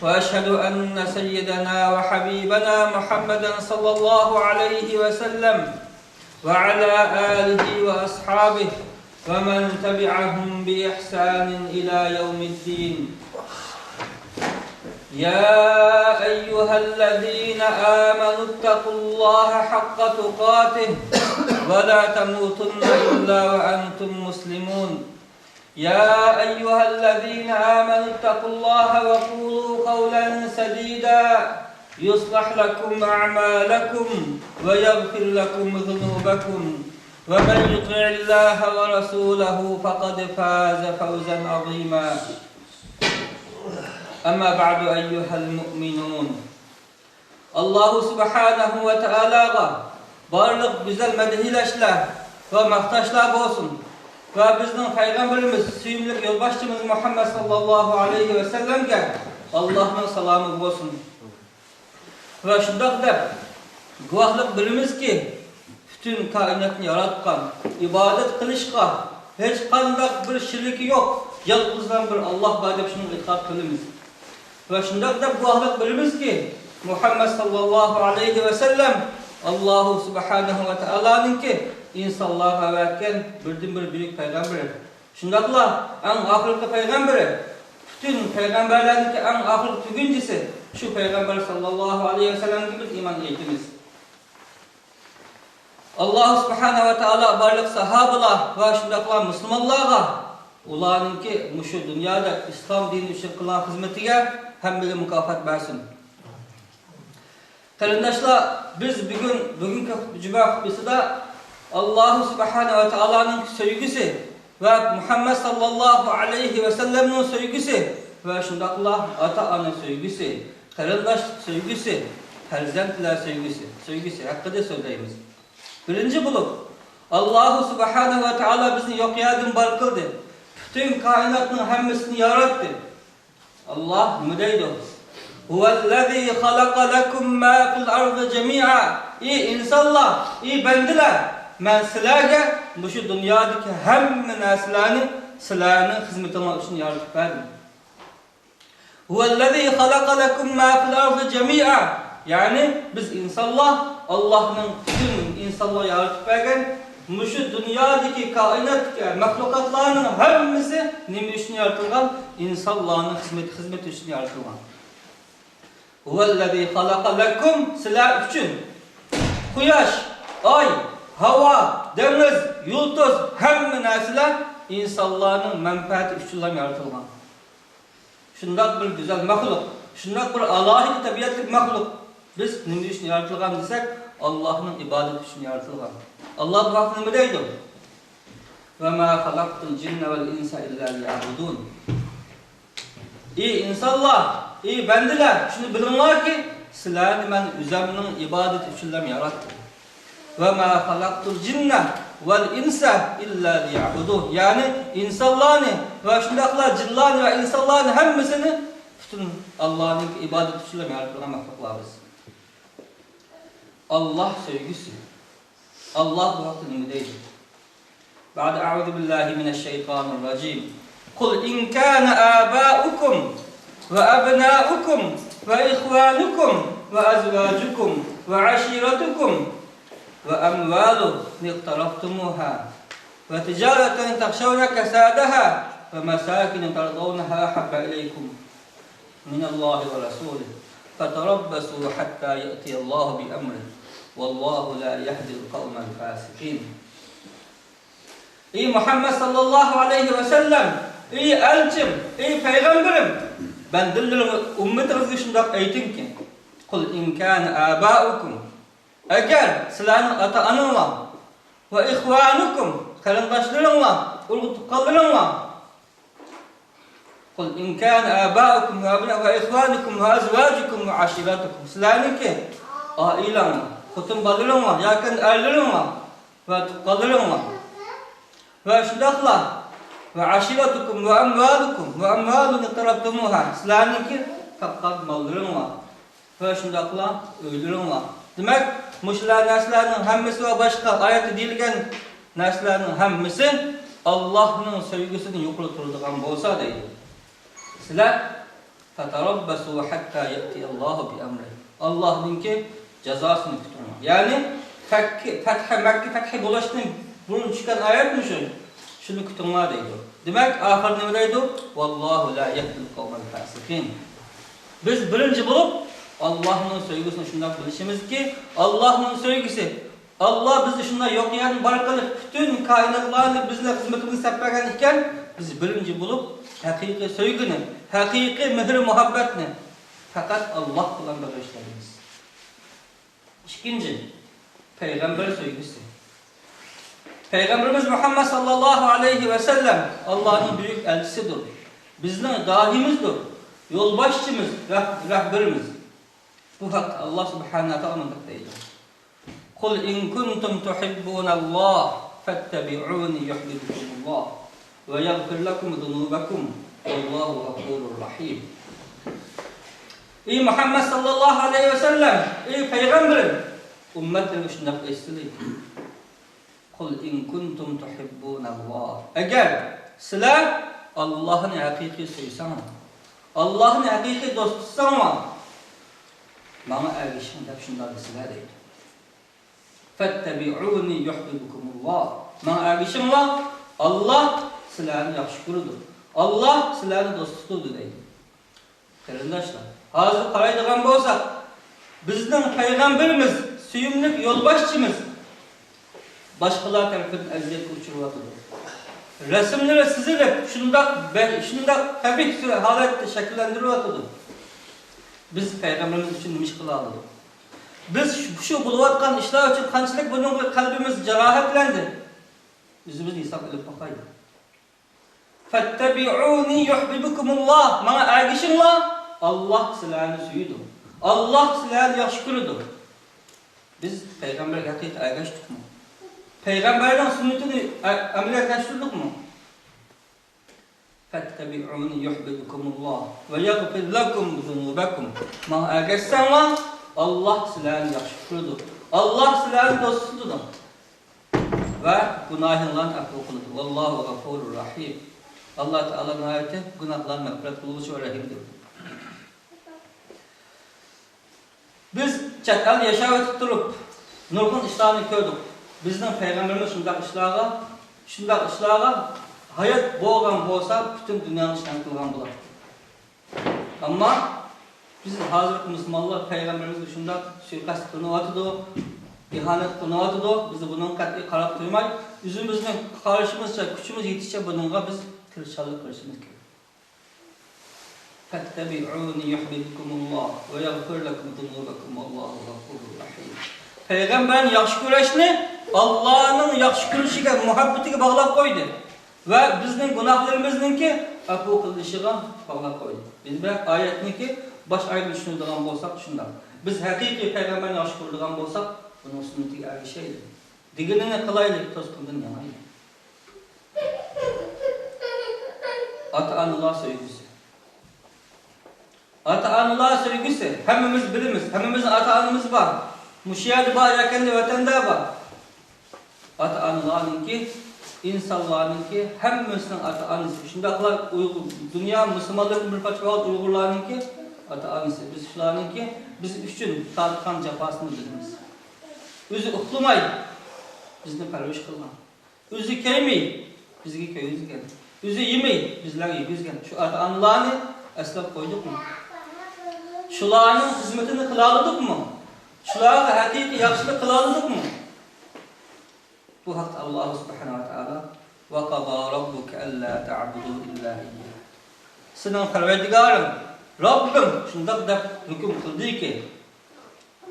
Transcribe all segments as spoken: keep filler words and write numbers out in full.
وأشهد أن سيدنا وحبيبنا محمدا صلى الله عليه وسلم وعلى آله وأصحابه ومن تبعهم بإحسان إلى يوم الدين. يا أيها الذين آمنوا اتقوا الله حق تقاته ولا تموتن إلا وأنتم مسلمون. يا أيها الذين آمنوا اتقوا الله وقولوا قولا سديدا يصلح لكم أعمالكم ويغفر لكم ذنوبكم ومن يطع الله ورسوله فقد فاز فوزا عظيما. أما بعد، أيها المؤمنون. ئاللاھۇ سۇبھانەھۇ ۋە تائالاغا بارلىق گۈزەل مەدھىيلەشلەر ۋە ماختاشلار بولسۇن ۋە بىزنىڭ پەيغەمبىرىمىز، سۆيۈملۈك يولباشچىمىز مۇھەممەد ساللاللاھۇ ئەلەيھى ۋەسەللەمگە ئاللاھنىڭ سالامى بولسۇن. ۋە شۇنداق دەپ گۇۋاھلىق بېرىمىزكى، پۈتۈن كائىناتنى ياراتقان، ئىبادەت قىلىشقا ھېچقانداق بىر شېرىكى يوق، يالغۇزلا بىر ئاللاھ بار دەپ شۇنىڭغا ئېتىقاد قىلىمىز. ۋە شۇنداق دەپ گۇۋاھلىق بېرىمىزكى، مۇھەممەد ساللاللاھۇ ئەلەيھى ۋەسەللەم ئاللاھۇ سۇبھانەھۇ ۋە تائالانىڭكى ئىنسانلارغا ئەۋەتكەن بىردىنبىر بۈيۈك پەيغەمبىرى. شۇنداقلا ئەڭ ئاخىرقى پەيغەمبىرى، پۈتۈن پەيغەمبەرلەرنىڭكى ئەڭ ئاخىرقى تۈگۈنچىسى، شۇ پەيغەمبەر ساللاللاھۇ ئەلەيھى ۋەسەللەمگە بىز ئىمان ئېيتىمىز. ئاللاھۇ سۇبھانەھۇ ۋە تائالا بارلىق ساھابىلار ۋە شۇنداقلا مۇسۇلمانلارغا ئۇلارنىڭكى مۇشۇ دۇنيادا ئىسلام دىنى ئۈچۈن قىلغان خىزمىتىگە ھەممىگە مۇكاپات بەرسۇن. قېرىنداشلار، بىز بۈگۈن، بۈگۈنكى جۈمە خۇتبىسىدا ئاللاھۇ سۇبھانەھۇ ۋە تائالانىڭ سۆيگۈسى ۋە مۇھەممەد ساللاللاھۇ ئەلەيھى ۋەسەللەمنىڭ سۆيگۈسى ۋە شۇنداقلا ئاتا-ئانا سۆيگۈسى، قېرىنداشلىق سۆيگۈسى، پەرزەنتلەر سۆيگۈسى، سۆيگۈسى ھەققىدە سۆزلەيمىز. بىرىنچى بولۇپ، ئاللاھۇ سۇبھانەھۇ ۋە تائالا بىزنى يوق يەردىن بار قىلدى. پۈتۈن كائىناتنىڭ ھەممىسىنى ياراتتى. ئاللاھ نېمە دەيدۇ؟ «ھۇۋەللەزى خەلەقە لەكۇم ما فىل ئەرزى جەمىئا.» ئى ئىنسانلار، ئى بەندىلەر، مەن سىلەرگە مۇشۇ دۇنيادىكى ھەممە نەرسىلەرنى سىلەرنىڭ خىزمىتىڭلار ئۈچۈن يارىتىپ بەردىم. «ھۇۋەللەزى خەلەقە لەكۇم ما فىل ئەرزى جەمىئا.» يەنى بىز ئىنسانلار، ئاللاھنىڭ پۈتۈن ئىنسانلار يارىتىپ بەرگەن مۇشۇ دۇنيادىكى، كائىناتتىكى مەخلۇقاتلارنىڭ ھەممىسى نېمە ئۈچۈن يارىتىلغان؟ ئىنسانلارنىڭ خىزمىتى، خىزمىتى ئۈچۈن يارىتىلغان. «ھۇۋەللەزى خەلەقە لەكۇم»، سىلەر ئۈچۈن. قۇياش، ئاي، ھاۋا، دېڭىز، يۇلتۇز، ھەممە نەرسىلەر ئىنسانلارنىڭ مەنپەئەتى ئۈچۈنلا يارىتىلغان. شۇنداق بىر گۈزەل مەخلۇق، شۇنداق بىر ئالاھىدە تەبىئەتلىك مەخلۇق. بىز نېمە ئۈچۈن يارىتىلغان دېسەك، ئاللاھنىڭ ئىبادىتى ئۈچۈن يارىتىلغان. ئاللاھ بۇ ھەقتە نېمە دەيدۇ؟ «ۋە ما خەلەقتۇل جىننە ۋەل ئىنسە ئىللا لىيەبۇدۇن.» ئى ئىنسانلار، ئى بەندىلەر، شۇنى بىلىڭلاركى، سىلەرنى مەن ئۆزۈمنىڭ ئىبادىتى ئۈچۈنلا ياراتتىم. «ۋە ما خەلەقتۇل جىننە ۋەل ئىنسە ئىللا لىيەبۇدۇن.» يەنى ئىنسانلارنى ۋە شۇنداقلا جىنلارنى ۋە ئىنسانلارنى ھەممىسىنى پۈتۈن ئاللانىڭكى ئىبادىتى ئۈچۈنلا يارىتىلغان مەخلۇقلار بىز. ئاللا سۆيگۈسى. ئاللا بۇ ھەقتە نېمە دەيدۇ؟ بعد أعوذ بالله من الشيطان الرجيم. قل إن كان آباؤكم وأبناؤكم وإخوانكم وأزواجكم وعشيرتكم وأموال اقترفتموها وتجارة تخشون كسادها ومساكن ترضونها أحب إليكم من الله ورسوله فتربصوا حتى يأتي الله بأمره والله لا يهدي القوم الفاسقين. ئى مۇھەممەد ساللاللاھۇ ئەلەيھى ۋەسەللەم، ئى ئەلچىم، ئى پەيغەمبىرىم، بەندىلىرىڭىز، ئۈممىتىڭىزگە شۇنداق ئېيتىڭكى، قۇل ئىن كانە ئاباؤكۇم، ئەگەر سىلەرنىڭ ئاتا-ئاناڭلار، ۋە ئىخۋانۇكۇم، قېرىنداشلىرىڭلار، ئۇرۇق-تۇغقانلىرىڭلار، قۇل ئىن كانە ئاباؤكۇم ۋە ئەبناؤكۇم ۋە ئىخۋانۇكۇم ۋە ئەزۋاجۇكۇم ۋە ئەشىرەتۇكۇم، سىلەرنىڭكى ئائىلەڭلار، خوتۇن بالىلىرىڭلار ياكى ئەرلىرىڭلار ۋە تۇغقانلىرىڭلار ۋە شۇنداقلا ۋە ئەشىرەتۇكۇم ۋە ئەمۋالۇكۇم ۋە ئەمۋالۇن ئىقتەرەفتۇمۇھا، سىلەرنىڭكى تاپقان ماللىرىڭلار ۋە شۇنداقلا ئۆيلىرىڭلار. دېمەك، مۇشۇلار نەرسىلەرنىڭ ھەممىسى ۋە باشقا ئايەتتە دېيىلگەن نەرسىلەرنىڭ ھەممىسى ئاللاھنىڭ سۆيگۈسىدىن يۇقىرى تۇرىدىغان بولسا دەيدۇ. سىلەر فتربصوا حتى يأتي الله بأمره. ئاللاھنىڭكى جازاسىنى كۈتۈڭلار. يەنى فەك-، فەتھى، مەككە فەتھى بولۇشتىن بۇرۇن چۈشكەن ئايەتمۇ شۇ. شۇنى كۈتۈڭلار دەيدۇ. دېمەك، ئاخىرى نېمە دەيدۇ؟ والله لا يهدي القوم الفاسقين. بىز بىرىنچى بولۇپ ئاللاھنىڭ سۆيگۈسىنى شۇنداق بىلىشىمىزكى، ئاللاھنىڭ سۆيگۈسى، ئاللا بىزنى شۇنداق يوق يەردىن بار قىلىپ، پۈتۈن كائىناتلارنى بىزنىڭ خىزمىتىمىزگە سەپ بەرگەن ئىكەن، بىز بىرىنچى بولۇپ ھەقىقىي سۆيگۈنى، ھەقىقىي مېھرى مۇھەببەتنى پەقەت ئاللا بىلەن بېغىشلايمىز. ئىككىنچى، پەيغەمبەر سۆيگۈسى. پەيغەمبىرىمىز مۇھەممەد ساللاللاھۇ ئەلەيھى ۋەسەللەم ئاللانىڭ بۈيۈك ئەلچىسىدۇر، بىزنىڭ داھىيىمىزدۇر، يولباشچىمىز، رەھ-، رەھبىرىمىز. بۇ ھەقتە ئاللا سۇبھانەھۇ ۋە تائالا مۇنداق دەيدۇ: قل إن كنتم تحبون الله فاتبعوني يحببكم الله ويغفر لكم ذنوبكم والله غفور رحيم. ئەي مۇھەممەد ساللاللاھۇ ئەلەيھى ۋەسەللەم، ئەي پەيغەمبىرىم، ئۈممەتلىرىگە شۇنداق ئېيتسىلى. قل إن كنتم تحبون الله. ئەگەر سىلەر ئاللاھنى ھەقىقىي سۆيسەڭلار، ئاللاھنى ھەقىقىي دوست تۇتساڭلار، ماڭا ئەگىشىڭ دەپ شۇنداق دېسىلە دەيدۇ. فاتبعوني يحببكم الله. ماڭا ئەگىشىڭلار، ئاللا سىلەرنى ياخشى كۆرىدۇ. ئاللا سىلەرنى دوست تۇتىدۇ دەيدۇ. قېرىنداشلار، ھازىر قارايدىغان بولساق، بىزنىڭ پەيغەمبىرىمىز، سۆيۈملۈك يولباشچىمىز باشقىلار تەرىپىدىن ئەزىيەتكە ئۇچرىۋاتىدۇ. رەسىملىرى سىزىلىپ، شۇنداق بە-، شۇنداق قەبىھ ھالەتتە شەكىللەندۈرۈلۈۋاتىدۇ. بىز پەيغەمبىرىمىز ئۈچۈن نېمە ئىش قىلالىدۇق؟ بىز شۇ، شۇ بولۇۋاتقان ئىشلار ئۈچۈن قانچىلىك بۇنىڭغا قەلبىمىز جاراھەتلەندى؟ ئۆزىمىزنى ھېساب ئېلىپ باقايلى. فاتبعوني يحببكم الله. ماڭا ئەگىشىڭلار، ئاللا سىلەرنى سۆيىدۇ. ئاللا سىلەرنى ياخشى كۆرىدۇ. بىز پەيغەمبەرگە ھەقىقىي ئەگەشتۇقمۇ؟ پەيغەمبەرنىڭ سۈننىتىنى ئە-، ئەمەلىيلەشتۈردۇقمۇ؟ فاتبعوني يحببكم الله ويغفر لكم ذنوبكم. ماڭا ئەگەشسەڭلار، ئاللا سىلەرنى ياخشى كۆرىدۇ. ئاللا سىلەرنى دوست تۇتىدۇ ۋە گۇناھىڭلارنى ئەپۇ قىلىدۇ. والله غفور رحيم. ئاللا تائالا ناھايىتى گۇناھلارنى مەغپىرەت قىلغۇچى ۋە رەھىمدۇر. بىز چەت ئەلدە ياشاۋېتىپ تۇرۇپ، نۇرغۇن ئىشلارنى كۆردۇق. بىزنىڭ پەيغەمبىرىمىز شۇنداق ئىشلارغا، شۇنداق ئىشلارغا ھايات بولغان بولسا، پۈتۈن دۇنيانى شاھىت قىلغان بولاتتى. ئەمما بىز ھازىرقى مۇسۇلمانلار پەيغەمبىرىمىزگە شۇنداق سۇيىقەست قىلىنىۋاتىدۇ، ئىھانەت قىلىنىۋاتىدۇ. بىز بۇنىڭغا قەتئىي قاراپ قويماي، ئۆزىمىزنىڭ قارىشىمىزچە، كۈچىمىز يېتىشىچە بۇنىڭغا بىز تىرىشچانلىق قىلىشىمىز كېرەك. فاتبعوني يحببكم الله ويغفر لكم ذنوبكم والله غفور رحيم. پەيغەمبەرنى ياخشى كۆرۈشنى ئاللانىڭ ياخشى كۆرۈشىگە، مۇھەببىتىگە باغلاپ قويدى ۋە بىزنىڭ گۇناھلىرىمىزنىڭكى ئەپۇ قىلىنىشىغا باغلاپ قويدى. دېمەك، ئايەتنىڭكى باش ئايىغىنى چۈشىنىدىغان بولساق شۇنداق. بىز ھەقىقىي پەيغەمبەرنى ياخشى كۆرىدىغان بولساق، ئۇنىڭ سۈننىتىگە ئەگىشەيلى. دېگىنىنى قىلايلى، توسقۇندىن ياڭايلى. ئاتا-ئانىلار سۆيگۈسى. ئاتا-ئانىلار سۆيگۈسى. ھەممىمىز بىلىمىز، ھەممىمىزنىڭ ئاتا-ئانىمىز بار. مۇشۇ يەردە بار ياكى ۋەتەندە بار. ئاتا-ئانىلارنىڭكى، ئىنسانلارنىڭكى ھەممىسىنىڭ ئاتا-ئانىسى. شۇنداقلا ئۇيغۇر، دۇنيا مۇسۇلمانلىرىدىن بىر پارچە ۋاقىت ئۇيغۇرلارنىڭكى ئاتا-ئانىسى. بىز شۇلارنىڭكى بىز ئۈچۈن تارتقان جاپاسىنى بىلىمىز. ئۆزى ئۇخلىماي بىزنى پەرۋىش قىلغان. ئۆزى كىيمەي بىزگە كىيگۈزگەن. ئۆزى يېمەي بىزلەرگە يېگۈزگەن. شۇ ئاتا-ئانىلارنى ئەسلەپ قويدۇقمۇ؟ شۇلارنىڭ خىزمىتىنى قىلالىدۇقمۇ؟ شۇلارغا ھەقىقىي ياخشىلىق قىلالىدۇقمۇ؟ بۇ ھەقتە ئاللا سۇبھانەھۇ ۋە تائالا، وقضى ربك ألا تعبدوا إلا إياه. سېنىڭ پەرۋەردىگارىڭ، رەببىڭ شۇنداق دەپ ھۆكۈم قىلدىكى،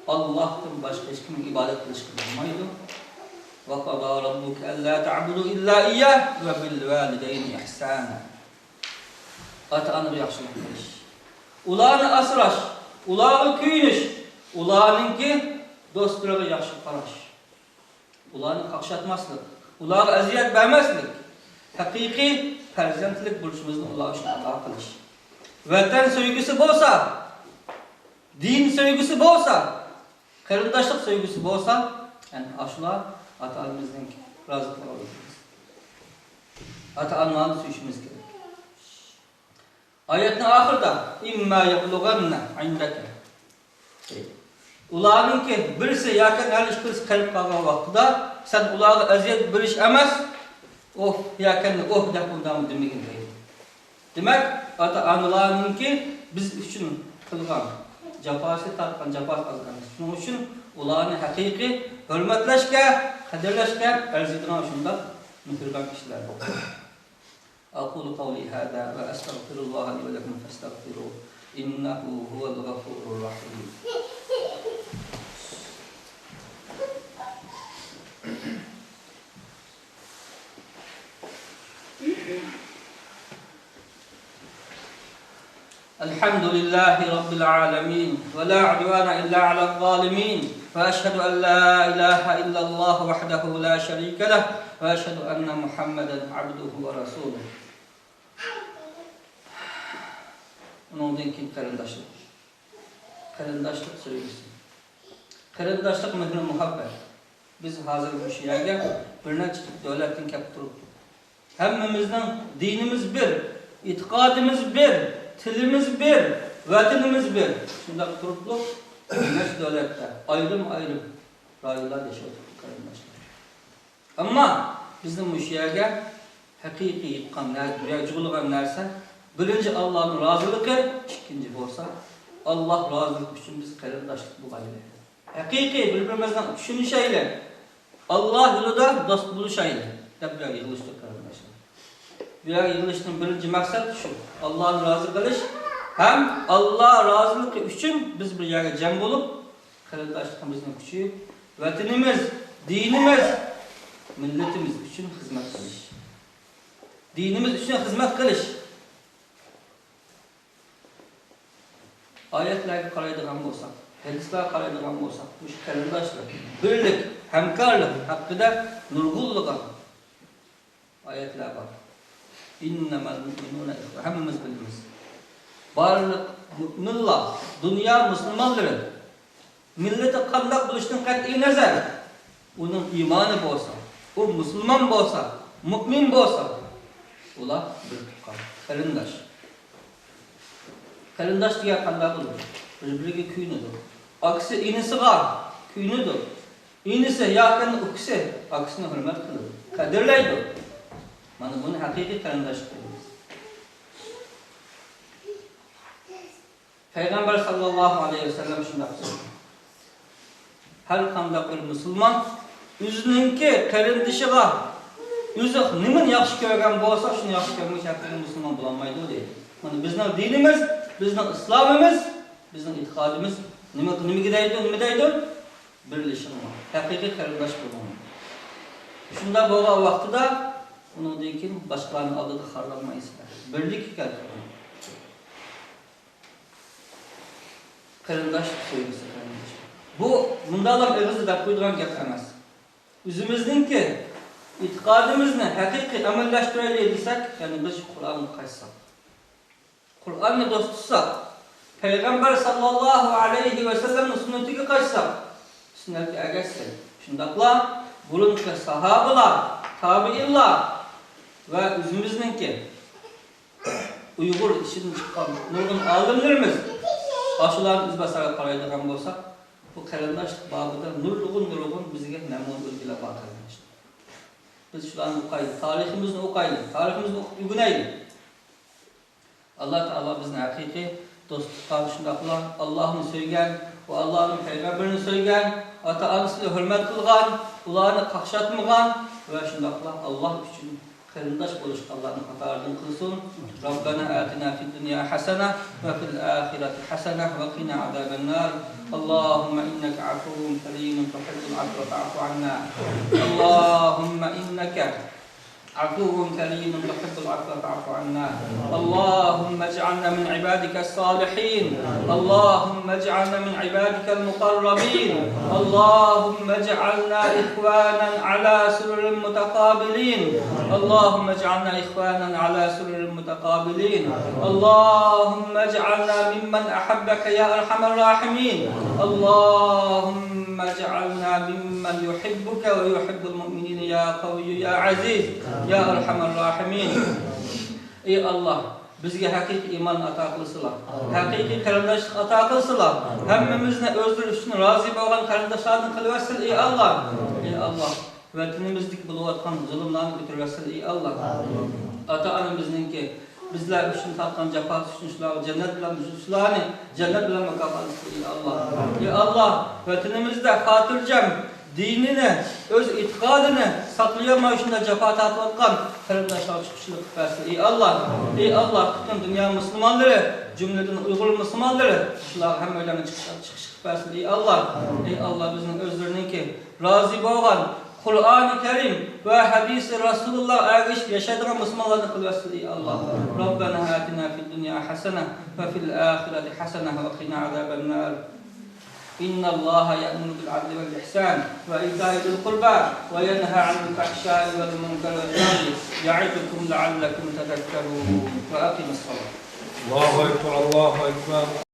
ئاللاھتىن باشقا ھېچكىمگە ئىبادەت قىلىشقا بولمايدۇ. وقضى ربك ألا تعبدوا إلا إياه وبالوالدين إحسانا. ئاتا-ئانىغا ياخشىلىق قىلىش، ئۇلارنى ئاسراش، ئۇلارغا كۆيۈنۈش، ئۇلارنىڭكى دوستلىرىغا ياخشى قاراش. ئۇلارنى قاقشاتماسلىق، ئۇلارغا ئەزىيەت بەرمەسلىك، ھەقىقىي پەرزەنتلىك بۇرچىمىزنى ئۇلار ئۈچۈن ئادا قىلىش. ۋەتەن سۆيگۈسى بولسا، دىن سۆيگۈسى بولسا، قېرىنداشلىق سۆيگۈسى بولسا، ئەنە ئاشۇلار ئاتا-ئانىمىزنىڭ رازىلىقىنى ئالىمىز. ئاتا-ئانىلارنى سۆيۈشىمىز كېرەك. ئايەتنىڭ ئاخىرىدا، «إما يبلغن عندك» دەيدۇ. ئۇلارنىڭكى بىرسى ياكى ھەر ئىككىلىسى قېرىپ قالغان ۋاقتىدا سەن ئۇلارغا ئەزىيەت بېرىش ئەمەس، «ئۇھ» ياكى «ئۇھ» دەپ ئۇنداق دېمىگىن دەيدۇ. دېمەك، ئاتا-ئانىلارنىڭكى بىز ئۈچۈن قىلغان جاپاسى، تارتقان جاپاسى ئاز ئەمەس. شۇنىڭ ئۈچۈن ئۇلارنى ھەقىقىي ھۆرمەتلەشكە، قەدىرلەشكە ئەرزىيدىغان شۇنداق مېھرىبان كىشىلەر. أقول قولي هذا وأستغفر الله لي ولكم فاستغفروه إنه هو الغفور الرحيم. الحمد لله رب العالمين، ولا عدوان إلا على الظالمين، وأشهد أن لا إله إلا الله وحده لا شريك له، وأشهد أن محمدا عبده ورسوله. ئۇنىڭدىن كېيىن قېرىنداشلىق. قېرىنداشلىق سۆيگۈسى. قېرىنداشلىق مېھرى مۇھەببەت. بىز ھازىر مۇشۇ يەرگە بىر نەچچە دۆلەتتىن كەپ تۇرۇپتۇق. ھەممىمىزنىڭ دىنىمىز بىر، ئېتىقادىمىز بىر، تىلىمىز بىر، ۋەتىنىمىز بىر. شۇنداق تۇرۇپلۇق بىر نەچچە دۆلەتتە ئايرىم-ئايرىم رايونلاردا ياشاۋاتىدۇ قېرىنداشلار. ئەمما بىزنى مۇشۇ يەرگە ھەقىقىي يىغقان نەرسە، بۇ يەرگە جۇغلىغان نەرسە، بىرىنچى، ئاللانىڭ رازىلىقى، ئىككىنچى بولسا، ئاللا رازىلىقى ئۈچۈن بىز قېرىنداشلىق بولايلى. ھەقىقىي بىر-بىرىمىزنى چۈشىنىشەيلى. ئاللا يولىدا دوست بولۇشايلى، دەپ بۇ يەرگە يىغىلىشتۇق قېرىنداشلار. بۇ يەرگە يىغىلىشنىڭ بىرىنچى مەقسەت شۇ. ئاللانى رازى قىلىش ھەم ئاللا رازىلىقى ئۈچۈن بىز بىر يەرگە جەم بولۇپ، قېرىنداشلىقىمىزنى كۈچىيىپ، ۋەتىنىمىز، دىنىمىز، مىللىتىمىز ئۈچۈن خىزمەت قىلىش. دىنىمىز ئۈچۈن خىزمەت قىلىش. ئايەتلەرگە قارايدىغان بولساق، ھەدىسلەرگە قارايدىغان بولساق، مۇشۇ قېرىنداشلىق، بىرلىك، ھەمكارلىق ھەققىدە نۇرغۇنلىغان ئايەتلەر بار. إنما المؤمنون إخوة، ھەممىمىز بىلىمىز. بارلىق مۆمىنلار، دۇنيا مۇسۇلمانلىرى، مىللىتى قانداق بولۇشىدىن قەتئىينەزەر، ئۇنىڭ ئىمانى بولسا، ئۇ مۇسۇلمان بولسا، مۆمىن بولسا، ئۇلار بىر تۇغقان، قېرىنداش. قېرىنداش دېگەن قانداق بولىدۇ؟ بىر-بىرىگە كۆيۈنىدۇ. ئاكىسى ئىنىسىغا كۆيۈنىدۇ. ئىنىسى ياكى ئۇكىسى ئاكىسىنى ھۆرمەت قىلىدۇ، قەدىرلەيدۇ. مانا بۇنى ھەقىقىي قېرىنداشلىق دەيمىز. پەيغەمبەر ساللاللاھۇ ئەلەيھى ۋەسەللەم شۇنداق دېدى. ھەر قانداق بىر مۇسۇلمان ئۆزىنىڭكى قېرىندىشىغا ئۆزى نېمىنى ياخشى كۆرگەن بولسا، شۇنى ياخشى كۆرمىگۈچە ھەقىقىي مۇسۇلمان بولالمايدۇ، دېدى. مانا بىزنىڭ دىنىمىز، بىزنىڭ ئىسلامىمىز، بىزنىڭ ئېتىقادىمىز نېمە، نېمىگە دەيدۇ، نېمە دەيدۇ؟ بىرلىشىڭلار، ھەقىقىي قېرىنداش بولۇڭلار. شۇنداق بولغان ۋاقتىدا ئۇنىڭدىن كېيىن باشقىلارنىڭ ئالدىدا خارلانمايسىلەر. بىرلىككە كەلتۈرۈڭلار. قېرىنداش سۆيگۈسى، قېرىنداش. بۇ مۇنداقلا ئېغىزدا دەپ قويىدىغان گەپ ئەمەس. ئۆزىمىزنىڭكى ئېتىقادىمىزنى ھەقىقىي ئەمەللەشتۈرەيلى دېسەك، يەنى بىز قۇرئانغا قايتساق، قۇرئاننى دوست تۇتساق، پەيغەمبەر ساللاللاھۇ ئەلەيھى ۋەسەللەمنىڭ سۈننىتىگە قايتساق، سۈننەتكە ئەگەشسەك، شۇنداقلا بۇرۇنقى ساھابىلار، تابىئىنلار ۋە ئۆزىمىزنىڭكى ئۇيغۇر ئىچىدىن چىققان نۇرغۇن ئالىملىرىمىز، ئاشۇلارنىڭ ئىزباسارىغا قارايدىغان بولساق، بۇ قېرىنداشلىق بابىدا نۇرغۇن، نۇرغۇن بىزگە نەمۇنە ئۈلگىلەر بار، قېرىنداشلار. بىز شۇلارنى ئوقۇيلى، تارىخىمىزنى ئوقۇيلى، تارىخىمىزنى ئوقۇپ ئۆگىنەيلى. ئاللا تائالا بىزنى ھەقىقىي دوست تۇتقان، شۇنداقلا ئاللانى سۆيگەن ۋە ئاللانىڭ پەيغەمبىرىنى سۆيگەن، ئاتا-ئانىسىنى ھۆرمەت قىلغان، ئۇلارنى قاقشاتمىغان ۋە شۇنداقلا ئاللا ئۈچۈن قېرىنداش بولۇشقانلارنىڭ قاتارىدىن قىلسۇن. ربنا آتنا في الدنيا حسنة وفي الآخرة حسنة وقنا عذاب النار. اللهم إنك عفو كريم تحب العفو فاعف عنا. اللهم إنك عفو كريم تحب العفو فاعف عنا. اللهم اجعلنا من عبادك الصالحين. اللهم اجعلنا من عبادك المقربين. اللهم اجعلنا إخوانا على سرر متقابلين. اللهم اجعلنا إخوانا على سرر متقابلين. اللهم اجعلنا ممن أحبك يا أرحم الراحمين. اللهم اجعلنا ممن يحبك ويحب المؤمنين يا قوي يا عزيز يا أرحم الراحمين. ئى ئاللا، بىزگە ھەقىقىي ئىمان ئاتا قىلسىلا، ھەقىقىي قېرىنداشلىق ئاتا قىلسىلا، ھەممىمىزنى ئۆزلىرى ئۈچۈن رازى بولغان قېرىنداشلاردىن قىلىۋەتسىلا، ئى ئاللا. ئى ئاللا، ۋەتىنىمىزدىكى بولۇۋاتقان زۇلۇملارنى كۆتۈرۈۋەتسىلا، ئى ئاللا. ئاتا-ئانىمىزنىڭكى بىزلەر ئۈچۈن تارتقان جاپاسى ئۈچۈن شۇلارغا جەننەت بىلەن، شۇلارنى جەننەت بىلەن مۇكاپاتلىسىلا، ئى ئاللا. ئى ئاللا، ۋەتىنىمىزدە خاتىرجەم دىنىنى، ئۆز ئېتىقادىنى ساقلىيالماي شۇنداق جاپا تارتىۋاتقان قېرىنداشلارغا چىقىشلىق قىلىپ بەرسىلە، ئى ئاللا. ئى ئاللا، پۈتۈن دۇنيا مۇسۇلمانلىرى، جۈملىدىن ئۇيغۇر مۇسۇلمانلىرى، شۇلارغا ھەممەيلەنگە چىقىش، چىقىشلىق بەرسىلە، ئى ئاللا. ئى ئاللا، بىزنىڭ ئۆزلىرىنىڭكى رازى بولغان قۇرئانى كەرىم ۋە ھەدىسى رەسۇلۇللاغا ئەگىشىپ ياشايدىغان مۇسۇلمانلاردىن قىلىۋەتسىلە، ئى ئاللا. ربنا آتنا في الدنيا حسنة وفي الآخرة حسنة وقنا عذاب النار. إن الله يأمر بالعدل والإحسان وإيتاء ذي القربى وينهى عن الفحشاء والمنكر والبغي يعظكم لعلكم تذكرون. وأقم الصلاة. الله أكبر، الله أكبر.